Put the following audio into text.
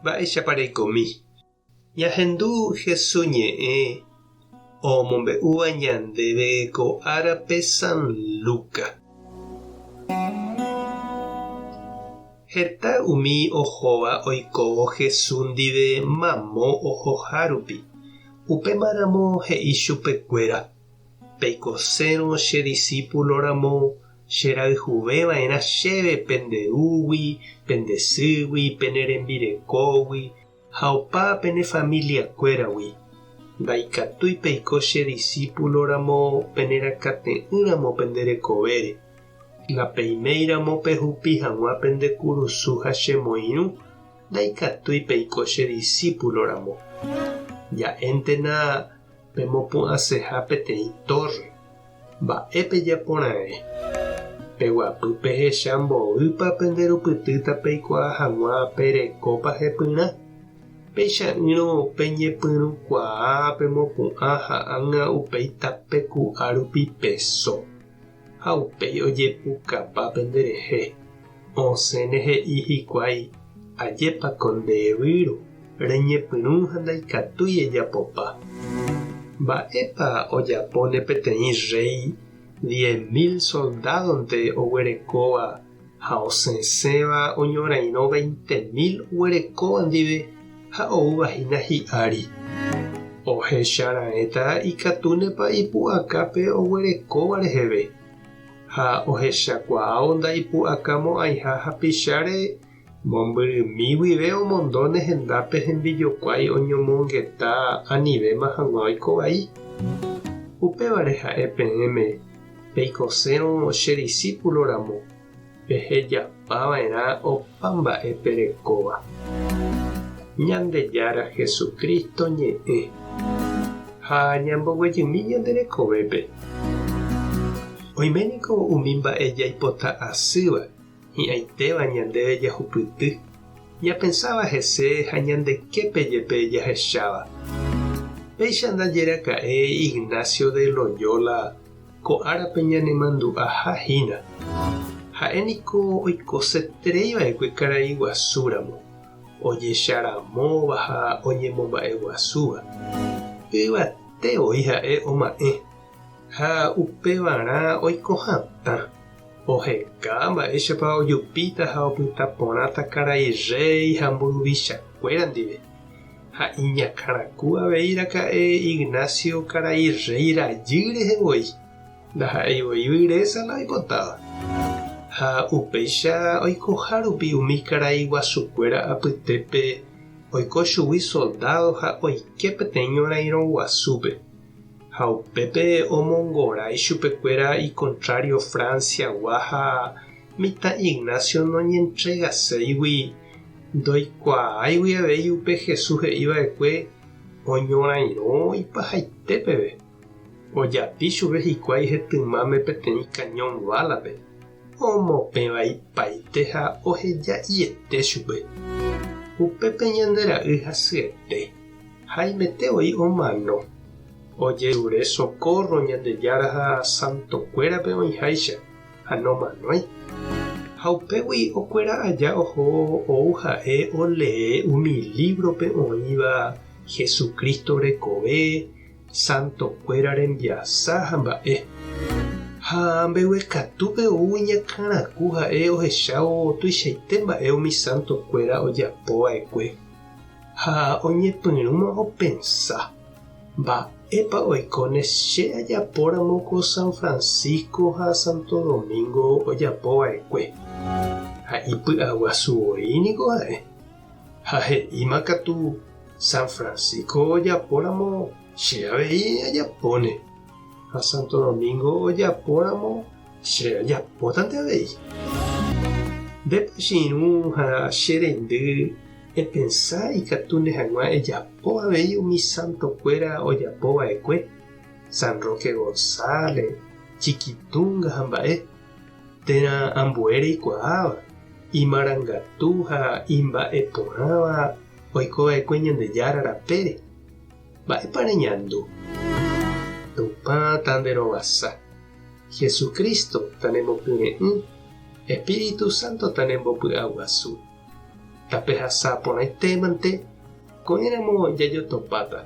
Mba'éichapa reikomi? Ñahendu Hesu ñe'ẽ omombe'úva ñandéve ko árape San Luca. Heta umi ohóva oikóvo Hesu ndive mamo ohohárupi, upémaramo he'i chupekuéra, Peikosérõ che disípulo ramo, Cherayhuve va'erã chéve pende rúgui, pende sýgui, pene rembirekógui ha opa pene familiakuéragui. Ndaikatúi peiko che disípulo ramo penerakate'ỹramo pende rekovére. Ndapeiméiramo pehupi hag̃ua pende kurusu ha chemoirũ, ndaikatúi peiko che disípulo ramo. Ja'éntena pemopu'ãseha peteĩ tórre. Mba'e pejaporãve? Peguapy pehecha mboýpa penderupytýta peikuaa hag̃ua perekópa hepyrã. Peicha'ỹrõ peñepyrũkuaa pemopu'ã ha ág̃a upéi tape ku'a rupi peso, ha upéi ojepukapa penderehe. Osẽne he'i hikuái, Ajépa ko nde výro, reñepyrũ ha ndaikatúi ejapopa. Mba'épa ojapóne peteĩ rréi 10,000 soldádonte oguerekóva ha osẽsẽva oñorairõ 20,000 oguerekóva ndive ha oúva hína hi'ári? Ohecha raẽta ikatúnepa ipu'aka pe oguerekóva reheve. Ha ohechakuaávo ndaipu'akamo'ãiha hapicháre, mombyrymi guive omondóne hendápe hembijokuái oñomongeta anivéma hag̃ua oiko vai. Upévare ha'e peẽme, peikosérõ che disípulo ramo, pehejapa va'erã opa mba'e perekóva. Ñandejára Jesucristo ñe'ẽ. Ha ñamboguejymi ñande rekovépe. Oime niko umi mba'e jaipota asýva, hi'ãitéva ñandéve jahupyty, ñapensáva hese ha ñande képe jepe jahecháva. Péicha ndaje raka'e Ignacio de Loyola Ko árape ñanemandu'aha hína. Ha'e niko oikoseterei va'ekue karai guasu ramo, ojecharamóva ha oñemomba'eguasúva. Yvate voi ha'e oma'ẽ, ha upevarã oiko hatã. Oheka mba'éichapa ojupíta ha opyta porãta karai rréi ha mburuvichakuéra ndive. Ha iñakãraku avei raka'e Ignacio karai rréi rajy rehe voi, ndaha'éi voi vyrésa la oipotáva. Ha upéicha oikoha rupi umi karai guasukuéra apytépe oiko chugui soldádo ha oike peteĩ ñorairõ guasúpe. Ha upépe omongora ichupekuéra ikontrário Francia-gua ha mitã Ignacio noñentregaséigui Ndoikuaáigui avei upe Jesús he'i va'ekue oñorairõ ipahaite peve. Ojapi chupe hikuái hetymáme peteĩ cañón bálape, omopẽ vaipaite ha oheja'iete chupe. Upépe ñande ra'y hasyete, haimete voi omano. Ojerure socorro Ñandejára ha santokuérape oĩháicha. Ha nomanói. Ha upégui okuera aja oho ou ha'e olee umi lívrope oĩva Jesucristo rekove, santokuéra rembiasa ha mba'e. Ha mbeguekatúpe ou iñakãraku ha'e ohechávo tuichaite mba'e umi santokuéra ojapo va'ekue. Ha oñepyrũma opensa. Mba'épa oikóne che ajapóramo ko San Francisco ha Santo Domingo ojapova'ekue? Ha ipy'aguasu voi niko ha'e. Ha he'íma katu, San Francisco ojapóramo che avei ajapóne, ha Santo Domingo ojapóramo che ajapótante avei. Ndépa che irũ ha che reindy Epensa ikatúne hag̃ua ejapo avei umi santokuéra ojapo va'ekue, San Roque González, Chiquitunga ha mba'e, térã ambue reikuaáva, imarangatu ha imba'eporãva oiko va'ekue Ñandejára rapére. Mba'épa reñandu? Tupã tanderovasa. Jesucristo tanemokyre'ỹ, Espíritu Santo tanembopy'aguasu. Tapehasa porãitémante, ko'ẽramo jajotopáta.